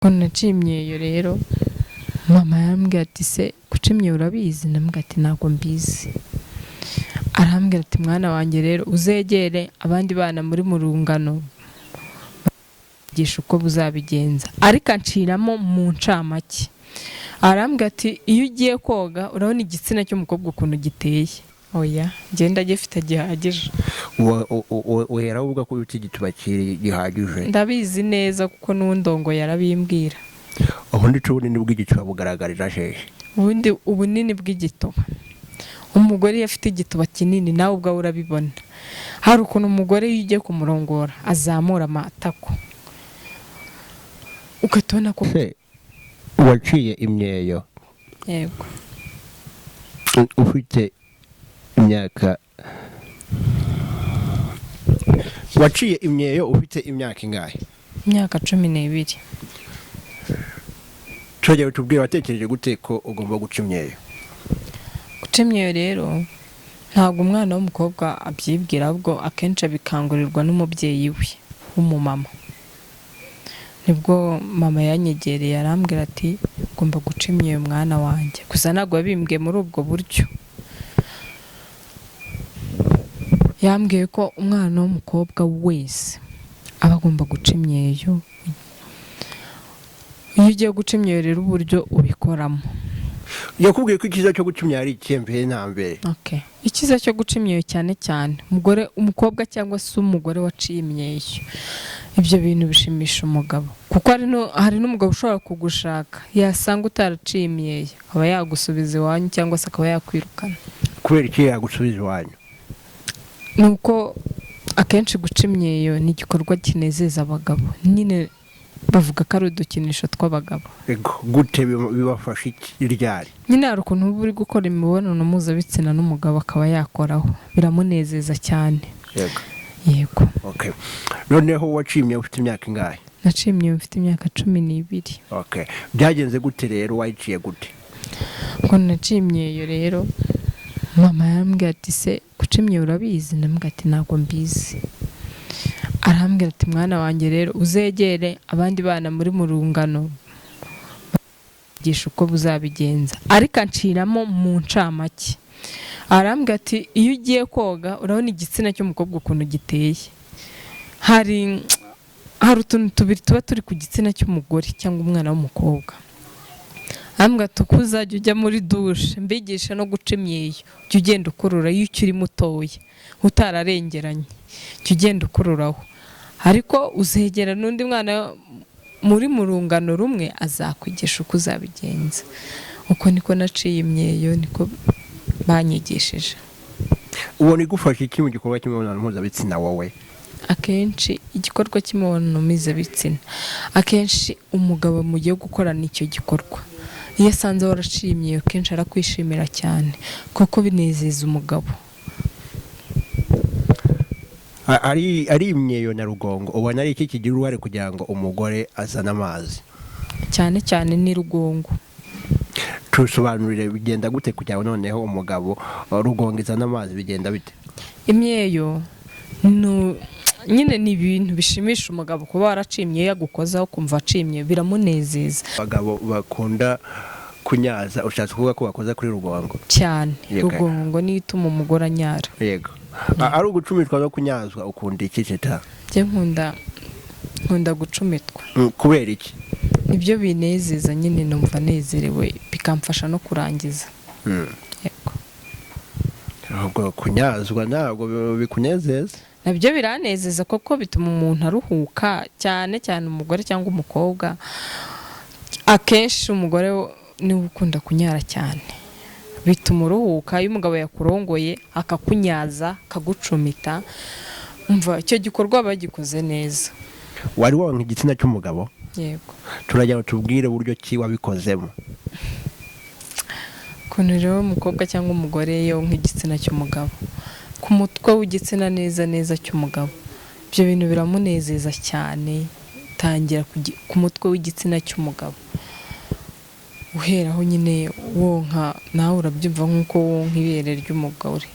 Ukuntu naciye imyeyo rero, mama yarambwiye ati: "Se guca imyeyo urabizi?" Ndamubwira ati: "Ntabwo mbizi." Arambwira ati: "Mwana wanjye rero, uzegere abandi bana muri mu rungano bigisha uko buzabigenza." Ariko anciramo mu ncamake, arambwira ati: "Iyo ugiye koga, urabona igitsina cy'umukobwa ukuntu giteye." Oya, ngenda gifite gihagije. Uhera uvuga ko ufite igituba gihagije? Ndabizi neza, kuko n'undongo yarabimbwira. Ubundi co ubunini bw'igituba bugaragarira hehe? Ubundi ubunini bw'igituba, umugore iyo afite igituba kinini, nawe ubwawe urabibona. Hari ukuntu umugore iyo ugiye kumurongora azamura amatako, ugahita ubona ko Se waciye imyeyo? Yego. Ufite imyaka, waciye imyeyo ufite imyaka ingahe? Imyaka 12. Turagera tubwire, watekereje gute ko ugomba guca imyeyo? Guca imyeyo rero, ntabwo umwana w'umukobwa abyibwira, ahubwo akenshi abikangurirwa n'umubyeyi we w'umumama. Nibwo mama yanyegereye, arambwira ati: "Ugomba guca imyeyo, mwana wanjye." Gusa ntabwo yabimbwiye muri ubwo buryo. Yambwiye ko umwana w'umukobwa wese aba agomba guca imyeyo. Iyo ugiye guca imyeyo rero, uburyo ubikoramo. Yakubwiye ko icyiza cyo guca imyeyo ari ikihe mbere na mbere? Okay. Icyiza cyo guca imyeyo, cyane cyane umugore, umukobwa cyangwa se umugore waciye imyeyo, ibyo bintu bishimisha umugabo, kuko hari n'umugabo ushobora kugushaka, yasanga utaraciye imyeyo, akaba yagusubiza iwanyu cyangwa se akaba yakwirukana. Kubera iki yagusubiza iwanyu? Ni uko akenshi guca imyeyo ni igikorwa kinezeza abagabo. Nyine bavuga ko ari udukinisho tw'abagabo. Ego, gute? Bibafasha iki, ryari? Nyine hari ukuntu uba uri gukora imibonano mpuzabitsina n'umugabo, akaba yakoraho, biramunezeza cyane. Yego. Yego. Okay, noneho waciye imyeyo ufite imyaka ingahe? Naciye imyeyo mfite imyaka 12. Okay, byagenze gute rero? Wayiciye gute? Ukuntu naciye imyeyo rero, mama yarambwiye ati: "Se guca imyeyo urabizi?" Ndamubwira ati: "Ntabwo mbizi." Arambwira ati: "Mwana wanjye rero, uzegere abandi bana muri mu rungano bigisha uko buzabigenza." Ariko anciramo mu ncamake, arambwira ati: "Iyo ugiye koga, urabona igitsina cy'umukobwa ukuntu giteye. Hari utuntu tubiri tuba turi ku gitsina cy'umugore cyangwa umwana w'umukobwa." Arambwira ati: "Uko uzajya ujya muri dushe, mbigisha no guca imyeyo, jya ugenda ukurura. Iyo ukiri mutoya utararengeranye, jya ugenda ukururaho, ariko uzegera n'undi mwana muri mu rungano rumwe, azakwigisha uko uzabigenza." Uko niko naciye imyeyo, niko banyigishije. Ubona igufasha iki mu gikorwa cy'imibonano mpuzabitsina wowe? Akenshi igikorwa cy'imibonano mpuzabitsina, akenshi umugabo mugiye gukorana icyo gikorwa, iyo asanze waraciye imyeyo, kenshi arakwishimira cyane, kuko binezeza umugabo. Ari imyeyo na rugongo, ubona ari iki kigira uruhare kugira ngo umugore azane amazi? Cyane cyane ni rugongo. Tusobanurire, bigenda gute kugira ngo noneho umugabo, rugongo izane amazi? Bigenda bite? Imyeyo nyine ni ibintu bishimisha umugabo. Kuba waraciye imyeyo, yagukozaho ukumva aciye imyeyo, biramunezeza. Abagabo bakunda kunyaza, ushatse kuvuga ko bakoza kuri rugongo? Cyane. Yego. Rugongo niyo ituma umugore anyara. Yego. Ari ugucumitwa no kunyazwa, ukunda iki, Teta? Njye nkunda gucumitwa. Kubera iki? Nibyo binezeza nyine, numva nezerewe, bikamfasha no kurangiza. Yego. Ubwo kunyazwa ntabwo bikunezeza? Nabyo biranezeza, kuko bituma umuntu aruhuka, cyane cyane umugore cyangwa umukobwa. Akenshi umugore niwe ukunda kunyara cyane. Bituma uruhuka iyo umugabo yakurongoye, akakunyaza, akagucumita. Umva, icyo gikorwa bagikoze neza. Wari wonka igitsina cy'umugabo? Yego. Turagira ngo tubwire uburyo ki wabikozemo. Ukuntu rero umukobwa cyangwa umugore yonka igitsina cy'umugabo, ku mutwe w'igitsina neza neza cy'umugabo, ibyo bintu biramunezeza cyane. Tangira ku mutwe w'igitsina cy'umugabo, uheraho nyine wonka, nawe urabyumva, nk'uko wonka ibere ry'umugore,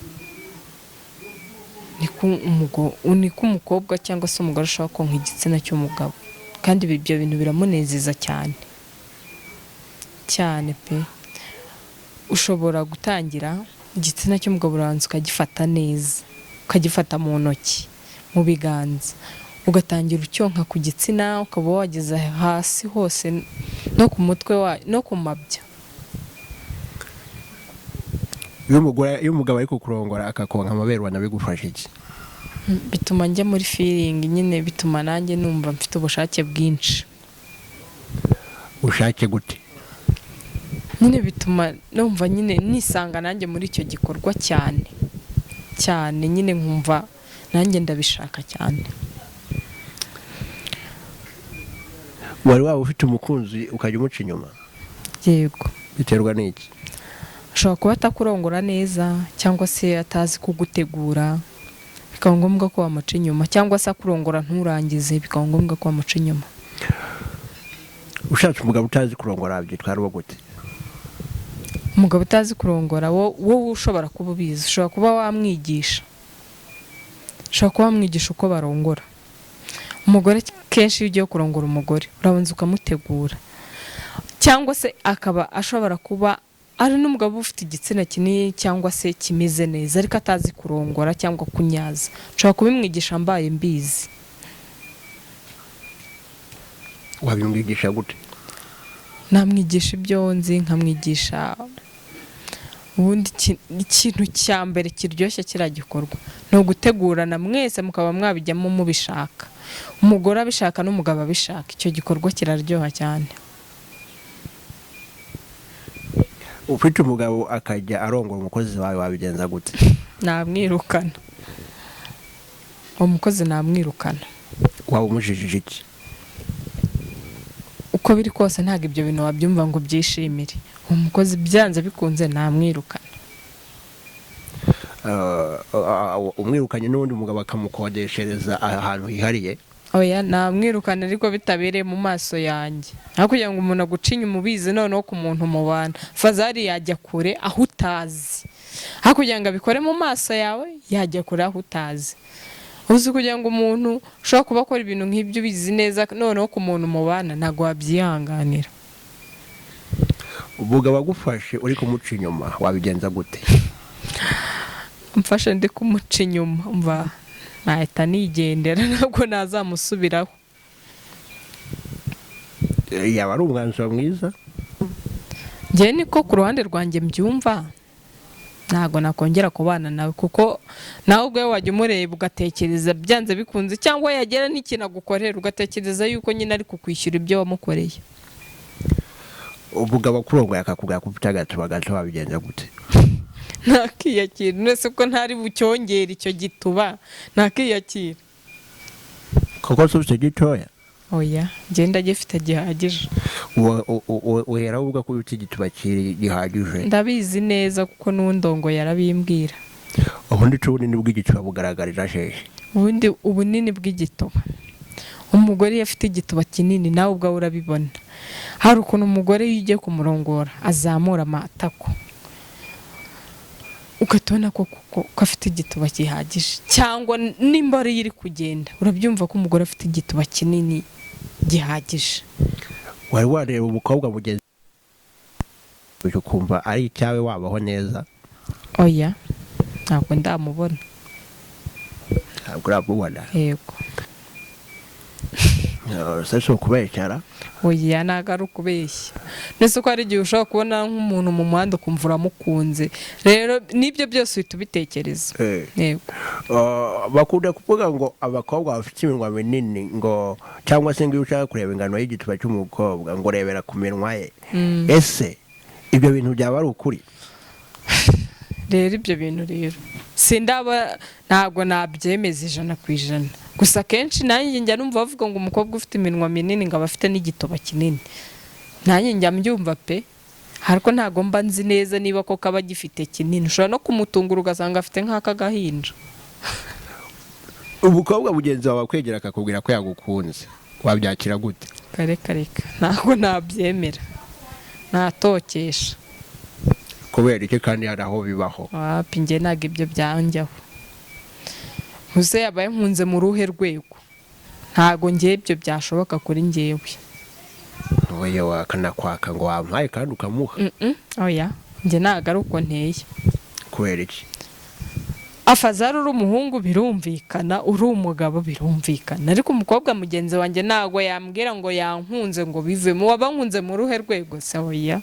niko umukobwa cyangwa se umugore ashobora konka igitsina cy'umugabo. Kandi ibyo bintu biramunezeza cyane cyane pe. Ushobora gutangira igitsina cy'umugabo, urabanza ukagifata neza, ukagifata mu ntoki, mu biganza, ugatangira ucyonka ku gitsina, ukaba wageza hasi hose no ku mutwe no ku mabya. Iyo umugabo ari kukurongora akakonka amabere, ubona bigufasha iki? Bituma njya muri feeling nyine, bituma nanjye numva mfite ubushake bwinshi. Ubushake gute? Nyine bituma numva nyine nisanga nanjye muri icyo gikorwa cyane cyane, nyine nkumva nanjye ndabishaka cyane. Wari waba ufite umukunzi ukajya umuca inyuma? Yego. Biterwa n'iki? Ashobora kuba atakurongora neza, cyangwa se atazi kugutegura, bikaba ngombwa ko wamuca inyuma, cyangwa se akurongora nturangize, bikaba ngombwa ko wamuca inyuma. Ushatse umugabo utazi kurongora byitwara gute? Umugabo utazi kurongora, wowe ushobora kuba ubizi, ushobora kuba wamwigisha, ushobora kuba wamwigisha uko barongora umugore. Kenshi iyo ugiye kurongora umugore urabanza ukamutegura, cyangwa se akaba ashobora kuba ari n'umugabo ufite igitsina kinini cyangwa se kimeze neza, ariko atazi kurongora cyangwa kunyaza, nshobora kubimwigisha mbaye mbizi. Wabimwigisha gute? Namwigisha ibyo nzi, nkamwigisha ubundi ikintu cya mbere kiryoshye kiriya gikorwa ni ugutegurana mwese, mukaba mwabijyamo mubishaka, umugore abishaka n'umugabo abishaka, icyo gikorwa kiraryoha cyane. Ufite umugabo akajya arongora umukozi wawe, wabigenza gute? Namwirukana, uwo mukozi namwirukana. Waba umujijije iki? Uko biri kose ntabwo ibyo bintu wabyumva ngo ubyishimire. Uwo mukozi byanze bikunze namwirukana. Umwirukanye n'ubundi mugabo akamukodeshereza ahantu hihariye? Oya, namwirukana ariko bitabereye mu maso yanjye. Aho kugira ngo umuntu aguce inyuma ubizi, noneho ku muntu mubana, fazari yajya kure aho utazi. Aho kugira ngo abikore mu maso yawe, yajya kure aho utazi. Uzi kugira ngo umuntu ushobora kuba akora ibintu nk'ibyo ubizi neza, noneho ku muntu mubana ntabwo wabyihanganira. Umugabo agufashe uri kumuca inyuma wabigenza gute? Mfashe ndi kumuca inyuma, mva nahita nigendera, ntabwo nazamusubiraho. Yaba ari umwanzuro mwiza? Njyewe niko ku ruhande rwanjye mbyumva, ntabwo nakongera kubana nawe, kuko nawe ubwawe wajya umureba ugatekereza byanze bikunze, cyangwa yagera n'ikintu agukorera ugatekereza yuko nyine ari kukwishyura ibyo wamukoreye. Umugabo akurongoye akakubwira ko ufite agatuba gato, wabigenza gute? Ntakiyakira, uretse ko ntari bucyongere icyo gituba, ntakiyakira. Koko se ufite gitoya? Oya, ngenda gifite gihagije. Uhera uvuga ko ufite igituba gihagije? Ndabizi neza kuko n'undongo yarabimbwira. Ubundi cyo ubunini bw'igituba bugaragarira hehe? Ubundi ubunini bw'igituba, umugore iyo afite igituba kinini nawe ubwawe urabibona. Hari ukuntu umugore iyo ugiye kumurongora azamura amatako, ugahita ko afite igituba gihagije, cyangwa nimba ariyo iri kugenda urabyumva ko umugore afite igituba kinini gihagije. Wari wareba umukobwa mugenzi ukumva ari icyawe wabaho neza? Oya, ntabwo ndamubona. Ntabwo uramubona? Yego. Si ukubeshyara? Oya, ntabwo ari ukubeshya. Ndetse ko hari igihe ushobora kubona nk'umuntu mu muhanda ukumva uramukunze, rero n'ibyo byose uhita ubitekereza. Yego. Bakunda kuvuga ngo abakobwa bafite iminwa minini, ngo cyangwa se ngo iyo ushaka kureba ingano y'igituba cy'umukobwa ngo urebera ku minwa ye. Ese ibyo bintu byaba ari ukuri? Rero ibyo bintu rero sindaba, ntabwo nabyemeza 100%. Gusa kenshi nanjye njya numva bavuga ngo umukobwa ufite iminwa minini ngo aba afite n'igituba kinini, nanjye njya mbyumva pe, ariko ntabwo mba nzi neza niba koko aba agifite kinini. Ushobora no kumutungura ugasanga afite nk'aka gahinja. Umukobwa mugenzi wawe akwegera akakubwira ko yagukunze, wabyakira gute? Reka reka, ntabwo nabyemera, natokesha. Kubera iki kandi hari aho bibaho? Wapi, njye ntabwo ibyo byanjyaho. Gusa yabaye nkunze mu ruhe rwego? Ntago ngewe ibyo byashoboka kuri ngewe. Oya, wakanakwaka ngo wampaye kandi ukamuha. Oya, njye ntago ari uko nteye. Kubera iki? Afazari uri umuhungu birumvikana, uri umugabo birumvikana, ariko umukobwa mugenzi wanjye ntago yambwira ngo yankunze ngo bivemo. Waba nkunze mu ruhe rwego se? Oya.